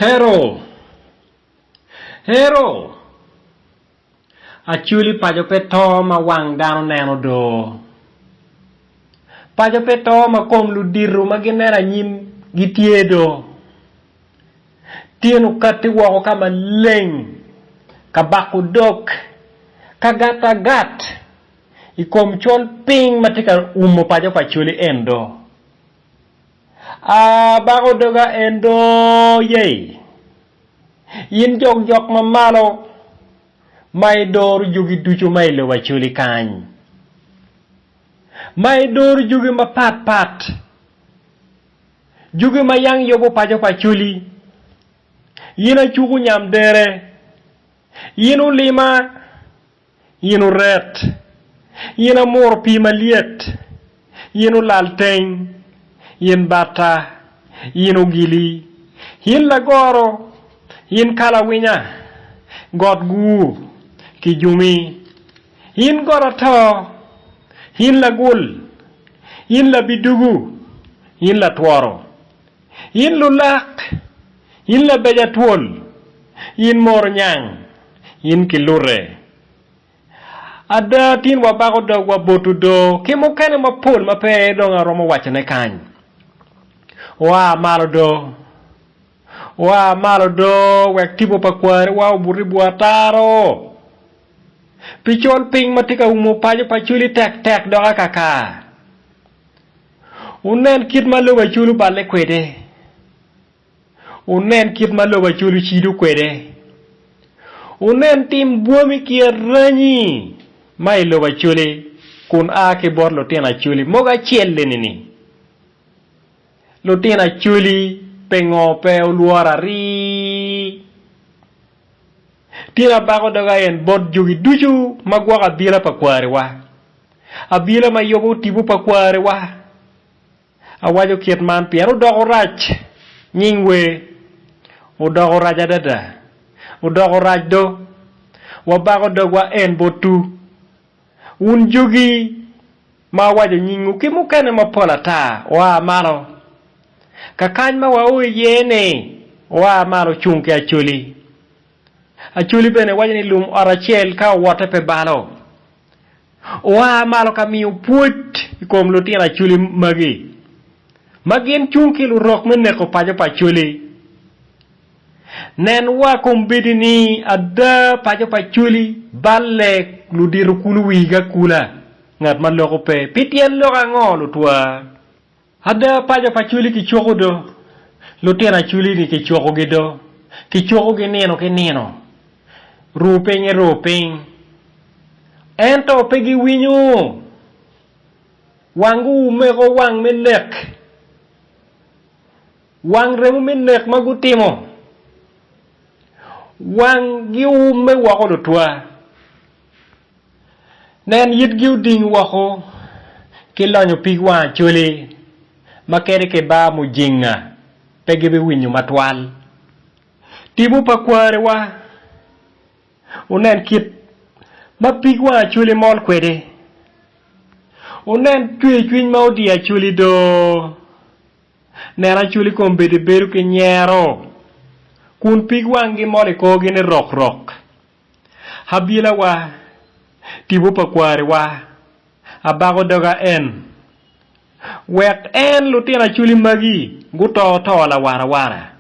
Hero! Hero! Acholi paco pe to ma wang dano neno do. Paco pe to ma kom ludito ma gineno anyim gitye do. Tyen okatti woko ka maleng, ka bako dog, ka gato agat i kom col piny ma tye ka umo paco pa Acholi en do. Aa bako doga en do yei. In jok jok ma malo ma idoro jogi ducu ma i lobo Acholi kany, ma idoro jogi mapat pat, jogi ma yang yubo paco pa Acholi, in acuku nyam dere, in olima, In oret, in amuro pii malyet, in olal teng, in bata, in ogili, in lagoro, in kalawinya, got gur, kijumi, in got ato, in lagul, in labidugu, in latworo, in lulak, in labeja twol, in moro nyang, in kilute. Ada, tin wabako dogwa botwu do, ki mukene mapol ma pe dong aromo wacone kany. Wua malo do, wua malo do, wek tipo pa kwariwa obut i bwo ataro, pi col piny ma tye ka umo paco pa cwili tektek dok akaka. Wunen kit ma lobo Acol oballe kwede! Wunen kit ma lobo Acol ocido kwede! Wunen tim bwami ki aranyi ma i lobo Acoli kun a ki bot lutino Acoli mogo acel-li-ni. Lutino Acoli pingo pe wulworo arii? Tin abako doga en bot jogi ducu ma gwoko abila pa kwariwa. Abila ma yubo tipo pa kwariwa. Awaco kit man pien odoko rac nying wer. Odoko rac adada. Odoko rac do. Wabako dogwa en botwu. Wun jogi ma awaco nyingwu ki mukene mapol ata, oa malo. Kakany ma wao iye-ni, oa malo cung ki Acholi. Acholi bene waco ni lum ot acel ka owotte pe balo. Oa malo ka miyo pwod i kom lutino Acholi magi, ma gin cung ki lurok me neko paco pa Acholi. Nen wa kombeddi ni ada paco pa Acholi balle ludito kulo wigi akula, ngat ma loko pe. Pi tyen lok ango lutwa? Ada paco pa Acholi kicoko do, lutino Acholi-ni kicokogi do, kicokogi nino ki nino, ruu piny ki ruu piny, ento pe giwinyo. Wang guumeko wang me nek, wang remo me nek ma gutimo, wanggi oumme woko lutwa. Nen yitgi oding woko ki lonyo pig wang Acholi ma kadi ki bar mujinga pe gibiwinyo matwal. Tipo pa kwariwa, wunen kit ma pig wang Acholi mol kwede. Wunen cwercwiny ma odiyo Acholi do. Nen Acholi kombeddi bedo ki nyero kun pig wanggi mol i korgi ni rokrok. Abilawa, tipo pa kwariwa, abako doga en. Wek en lutino acholi magi guto to lawarawara.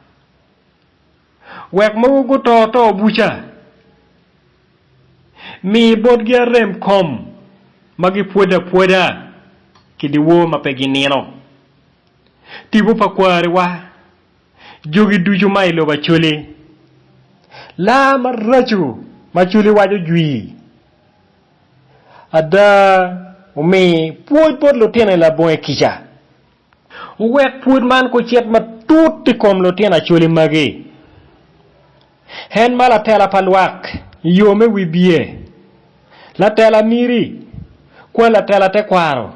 Wek mogo guto to buca. Mi botgi arem kom ma gipwodo apwoda ki dyewor ma pe ginino. Tipo pa kwariwa. Jogi ducu ma i lobo Acholi. Laa maraco ma Acholi waco jwi. Ada, omi pwod bot lutino i labonge kica. Wuwek pwod man kucit matut i kom lutino Acholi magi. En ma latela pa lwak i yo me wibye, latela miri, kwa latela tekwaro,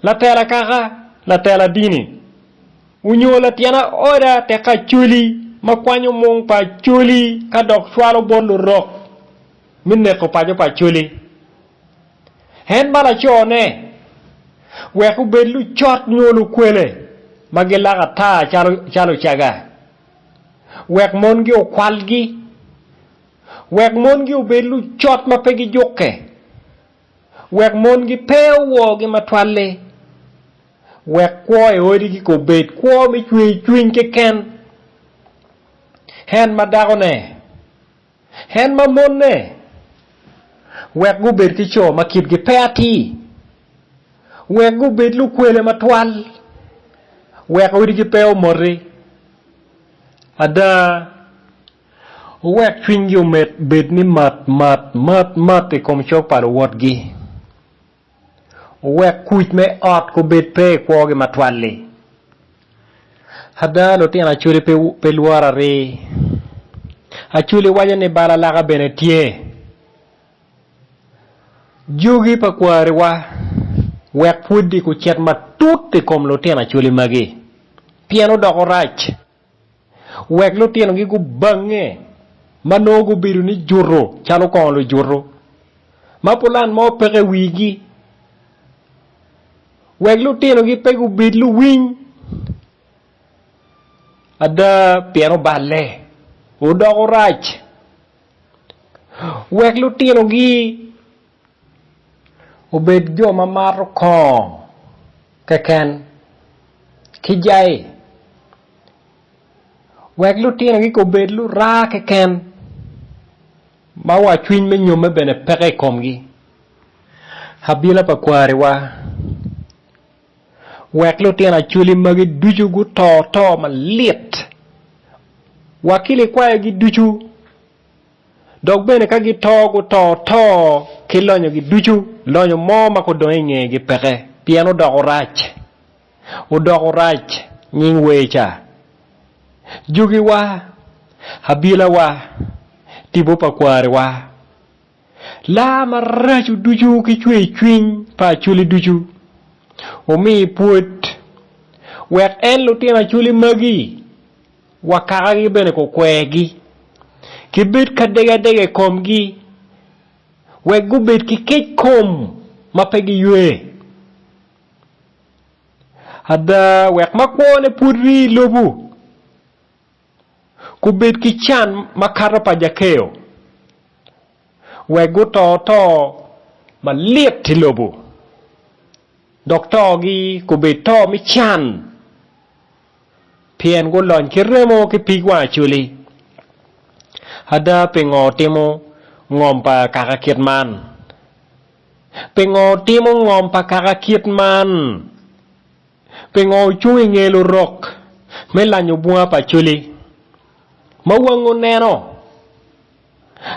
latela kaka, latela dini. Onyo latyena oda tek Acholi ma kwanyo mung pa Acholi ka dok cwalo bot lurok me neko paco pa Acholi. En ma laco ne, wek obed lucot nyo lukwele ma gilako ata calo ocaga. Wek mongi okwalgi. Wek mongi obed lucot ma pe gijukke. Wek mongi pe oworgi matwal-li. Wek kwo i odigi obed kwo me cwercwiny keken. En ma dakone, en ma monne, wek gubed ki co ma kitgi pe atir. Wek gubed lukwele matwal. Wek odigi pe omoti. Ada, wuwek cwinygi obed ni mat mat mat mat i kom cog pa luwotgi. Wuwek kuc me ot gubed pe i kwogi matwal-li. Ada, lutino Acholi pe lworo arir. Acholi waco ni bal alaka bene tye. Jogi pa kwariwa, wek pwoddi gucit matut i kom lutino Acholi magi, pien odoko rac. Wek lutinogi gubange ma nongo gubedo ni juto calo kongo lujuto, ma pulan mo peke i wigi. Wek lutinogi pe gubed luwiny ada pien oballe, odoko rac. Wek lutinogi obed jo ma mato kongo keken ki jai. Wek lutinogi gubed luraa keken ma wa cwiny me nyomme bene peke i komgi. Abila pa kwariwa, wek lutino acholi magi ducu guto to malit wa ki likwayogi ducu, dok bene ka gito guto to ki lonyogi ducu, lonyo mo ma kudong i ngegi peke, pien odoko rac, odoko rac nying wer ca. Jogiwa, abilawa, tipo pa kwariwa. Laa maraco ducu ki cwercwiny pa acholi ducu omi pwod, wek en lutino acholi magi wa kakagi bene kukwergi, gibed ka degadega i komgi, wek gubed ki kec kom ma pe giywe. Ada, wek ma kwone pwod rii i lobo gubed ki can makato pa Jakeo, wek guto to malit i lobo, dok togi gubed to me can, pien gulony ki remo ki pig wang acholi. Ada pingo otimo ngom pa kaka kit man? Pingo otimo ngom pa kaka kit man? Pingo wucung i nge lurok me lanyo bunga pa Acholi ma wangu neno?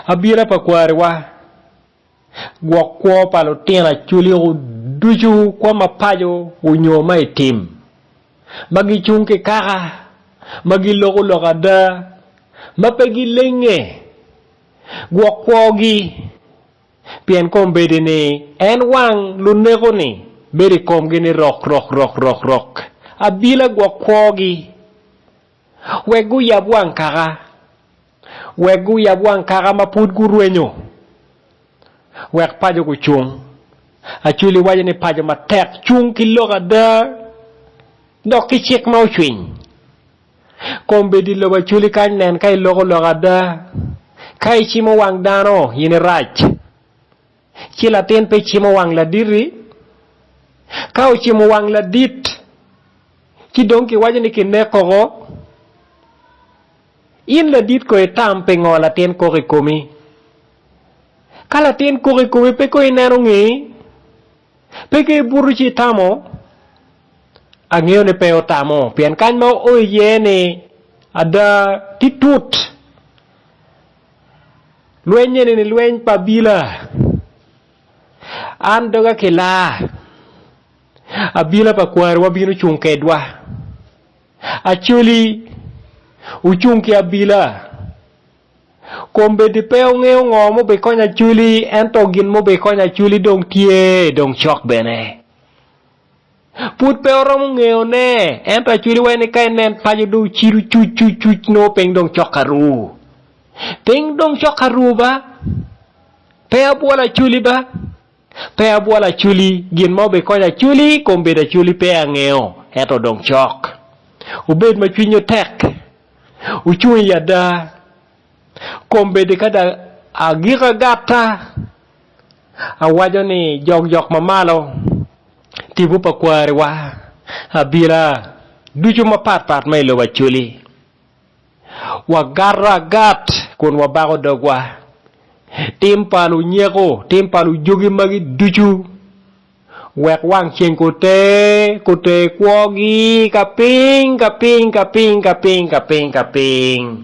Abita pa kwariwa, gwok kwo pa lutino Acholi ducu kwo ma paco onyo ma i tim, ma gicung ki kaka, ma giloko lok ada, ma pe gilenge, gwok kwogi. Pien kombeddi ni en wang luneko-ni bedo i komgi ni rok rok rok rok rok, abila gwok kwogi, wek guyab wang kaka, wek guyab wang kaka ma pud gurwenyo, wek paco gucung. Acholi waco ni paco matek cung ki lok ada dok ki cik ma ocwiny. Kombeddi lobo Acholi kany nen ka iloko lok ada, ka icimo wang dano in irac, ci latin pe cimo wang laditi? Ka ocimo wang ladit ci dong kiwaco ni kinek koko? In ladit ko itam pingo latin kok i komi? Ka latin kok i komi pe ko ineno ngeyi? Pe ka ibuto ci itamo? Angeyo ni pe otamo, pien kany ma oo iye ni ada tye tut. Lweny eni ni lweny pa abila. An doga kilaa. Abila pa kwariwa bino cung kedwa. Acholi wucung ki abila. Kombeddi pe wungeyo ngo mubikonyo Acholi, ento gin mubikonyo Acholi dong tye, dong cok bene. Pud pe wuromo ngeyone, ento Acholi waco ni ka inen paco dong ocido cuc cuc cuc nongo piny dong cok ka ru. Piny dong cok ka ru ba? Pe abwolo Acholi ba? Pe abwolo Acholi, gin ma obikonyo Acholi kombeddi Acholi pe angeyo, ento dong cok. Wubed ma cwinywu tek. Wucung i ada. Kombeddi ka dong agiko agatta, awaco ni jokjok ma malo, tipo pa kwariwa, abila ducu mapatpat ma i lobo Acholi. Wagato agat kun wabako dogwa. Tim pa lunyeko, tim pa lujogi magi ducu, wek wang ceng koter, koter kwogi ka piny, ka piny, ka piny, ka piny, ka piny, ka piny.